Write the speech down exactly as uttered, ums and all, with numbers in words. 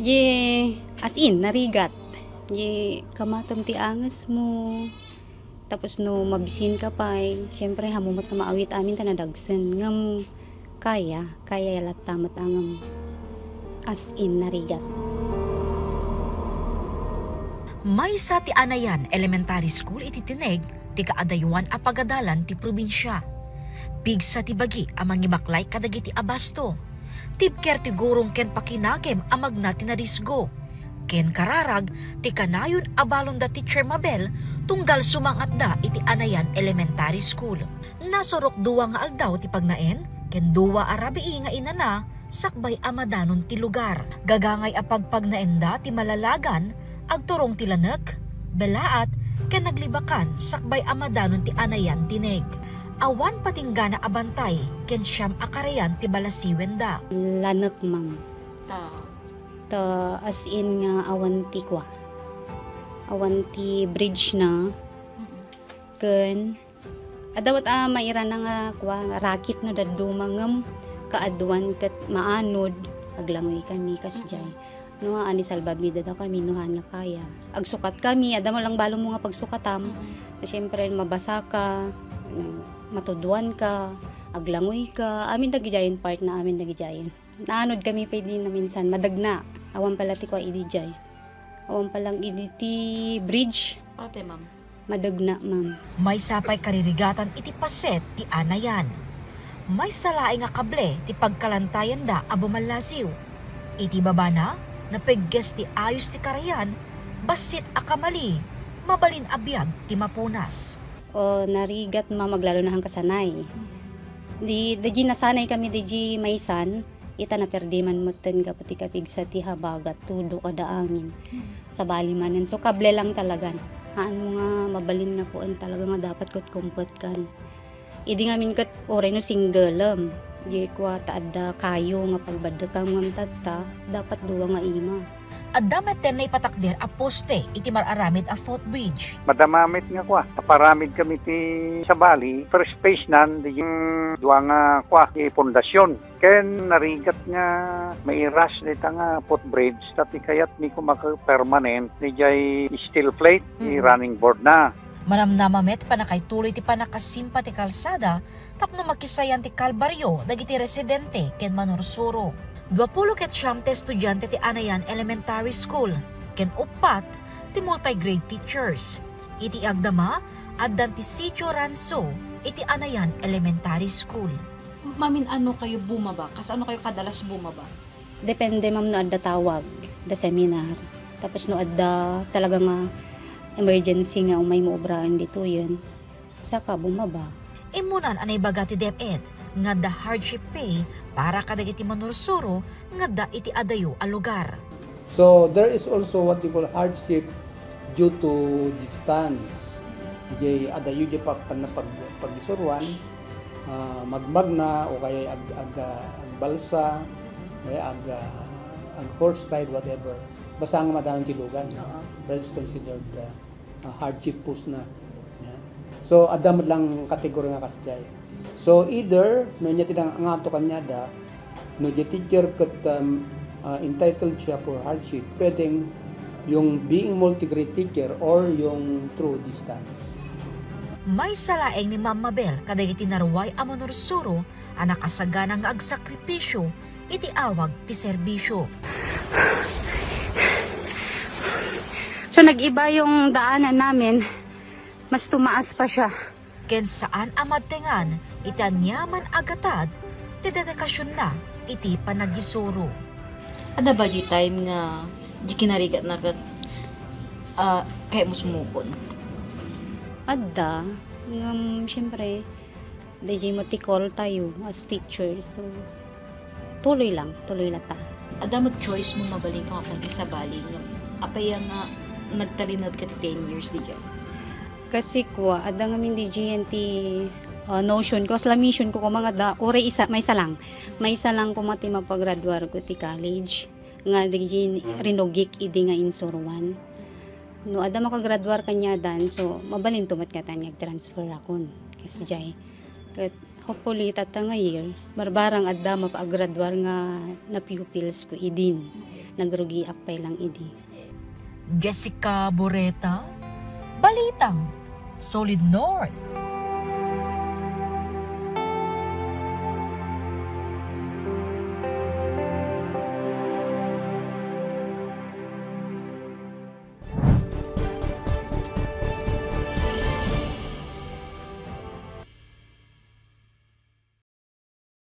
Di, as in, narigat. Di, kamatem ti angesmo. Tapos no mabisinka pay, siyempre, hammom met nga maawit amin ta nadagsen. Ngem kaya, kaya latta met a ngem as in narigat. Maysa ti Anayan Elementary School iti Tineg ti kaadayuan a pagadalan ti probinsia. Pigsa ti bagi a mangibaklay kadagiti abasto. Tibker ti gurong ken pakinagem a magna ti narisgo. Ken kararag ti kanayon a balonda Teacher Mabel tunggal sumangatda iti Anayan Elementary School. Nasurok dua nga aldaw ti pagnaen ken dua a rabii nga inana sakbay a madanon ti lugar. Gagangay a pagpagnaenda ti malalagan, agturong ti lanek, belaat, ken naglibakan sakbay a madanon ti Anayan Tineg. Awan patinggana a bantay ken siam a karayan ti balasiwenda. Lanek, ma'am. Ta. Ta as in nga awan ti kua. Awan ti bridge na. Mm-mm. Ken adda met a mairana nga kua, rakit no dadduma ngem kaaduan ket maanod, aglangoy kami kasdiay. Mm-mm. No, ani salbabida da kami, no, haan nga kaya. Agsukat kami, adda met lang balonmo nga pagsukatam. Mm-mm. Siyempre, mabasaka, mm, matuduanka, aglangoyka, amin dagidiayen part na amin dagidiayen. Naanod kami pay idi na minsan, madagna. Awan pala ti kua idi jay. Awan pala idi ti bridge. Ate, ma'am. Madagna, ma'am. Maysa pay karirigatan iti paset ti Anayan. Maysa laeng a kable ti pagkalantayenda a bumallasiw. Iti babana, napegges ti ayos ti karayan, bassit a kamali, mabalin a biag ti mapunas. O, narigat, ma'am, aglalo na haan kasanay. Di, di nasanay kami, di maysan, ita naperdi man metten gapu ti kapigsa ti habagat, tudo kada angin. Sabali manen, so kable lang talagan. Haan mo nga mabalin nga kuan talaga nga dapat ket kumpet kan. Idi ngamin ket uray no single, em, di kua ta adda kayo nga pagbaddekam ngem tatta, dapat dua nga ima. Adda metten naipatakder a poste iti mar-aramid a footbridge. Madama met nga kua, aparamid kami ti sabali, first phase nan, di dua nga kua, ti pundasyon. Ken narigat nga mairas dita nga footbridge, ta ti kayat mi koma ket permanent, di jay steel plate, di Mm. running board na. Manamnama met pannakaituloy ti pannakasimpa ti kalsada tapno makisayan ti kalbaryo dagiti residente ken manursuro. Duapulo ket siam ti estudiante ti Anayan Elementary School ken uppat ti multi-grade teachers. Iti agdama, addan ti Sitio Ranso iti Anayan Elementary School. Mamin, ano kayo bumaba? Kasano kayo kadalas bumaba? Depende, ma'am, no adda tawag, da seminar. Tapos no adda talaga nga emergency nga umay mo obraen ditoyen, saka bumaba. Immunan a naibaga ti DepEd nga adda hardship pay para kadagiti manursuro nga adda iti adayo a lugar. So, there is also what you call hardship due to distance. Jay adayo jay pa-, pan-, pag-, pagisuruan, ah, magmagna o kaya ag-, ag-, ah, agbalsa, eh, ag-, ah, ag-horse ride, whatever. Basta nga madalan ti lugan, no? Oo. That is considered, ah, ah, hardship post na. Yeah. So, adda met lang category nga kasdiay. So, either, no, nia ti nang-, ngato kaniada, no, di teacher ket, um, ah, entitled siya for hardship, pwedeng yung being multi-grade teacher or yung through distance. Maysa laeng ni Ma'am Mabel kadagiti naruay a manursuro a nakasagana nga agsakripisyo iti awag ti serbisyo. So, nag-iba yung daanan namin, mas tumaas pa siya. Ken saan a madtengan iti aniaman a gatad ti dedikasionna iti panagisuro. Adda ba di time nga di kinarigatna ket, ah, kayatmo sumukon? Adda, ngem, siyempre, Dayjay met ti call tayo as teacher. So, tuloy lang, tuloy latta. Adda met choice mo mabalin ka nga pagkasabali nga apay nga nagtalinaed ka ti ten years dayjay? Kasi kua, adda ngamin dayjay ti, ah, notion ko, kasla mission ko, koma nga da, uray isa, maysa lang. Maysa lang koma ti mapagraduar ko ti college. Nga dayjay rinugik idi nga insuruan. No adda makagraduar kaniadan, so, mabalinto met ngatan nga ag-transfer akon. Kasdiay. Ket hopefully, tatta nga year, barbarang adda mapagraduar nga napupils ko idin. nagrugiak pay lang idi. Jessica Boreta, Balitang Solid North.